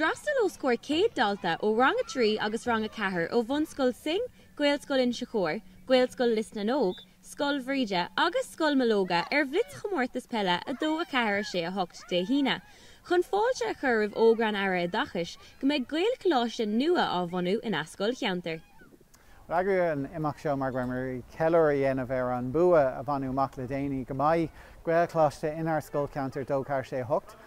D'fhreastail os comhair 100 dalta ó Rang 3 agus Rang 4 ó Bhunscoil Synge, Gaelscoil Inse Chór, Gaelscoil Lios na nÓg, Scoil Bhríde agus Scoil Mológa ar bhlitz-chomórtas peile 2 4 6 8 Dé hAoine, chun fáilte a chur roimh fhógra an Aire Oideachais go mbeidh Gaelcholáiste nua á bhunú ina scoilcheantar. Eagraíodh an imeacht seo mar go raibh muid ag ceiliúradh a dhéanamh ar an bua a bhaineadh amach le déanaí go mbeidh Gaelcholáiste inár scoilcheantar 2 4 6 8.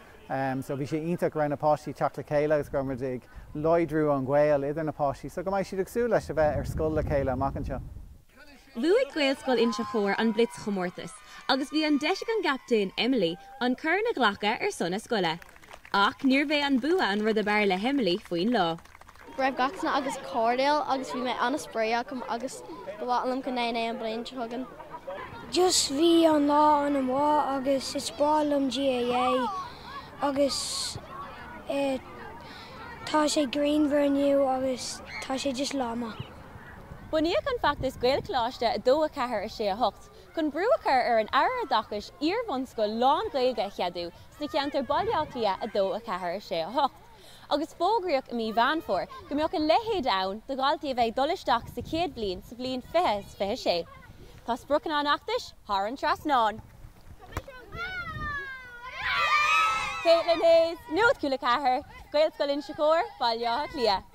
So bhí sé iontach go raibh na páistí ag teacht le chéile agus go raibh muid ag láidriú an gaol idir na páistí so go mbeidh siad ag súil leis a bheith ar scoil le chéile amach anseo. Bhuaigh Gaelscoil Inse Chór an blitzchomórtas agus bhí an deis ag an gcaptaen Emily an corn a ghlacadh ar son a scoile. Ach níorbh é an bua an rud ab fhearr le hEmily faoin lá. Go raibh gach duine agus cairdiúil agus bhí mé an-spraoi agam agus ba mhaith liom go ndéanfaidh an bliain seo chugainn. Just bhí an lá an-mhaith agus is breá liom GAA agus eh tá sé grianmhar inniu agus tá sé just lá maith. Bunaíodh an feachtas Gaelcholáiste 2 4 6 8 chun brú a chur ar an Aire Oideachais iar-bhunscoil lán-Ghaeilge a cheadú sna ceantair Baile Átha Cliath 2 4 6 8 agus fógraíodh i mí Mheán Fómhair go mbeadh a leithéid ann do dhaltaí a bheidh ag dul isteach sa chéad bhliain sa bhliain 2026. Tá spriocanna an fheachtais thar an trasnán. Caitlin Hayes, Nuacht Cúla 4, Gaelscoil Inse Chór, Baile Átha Cliath.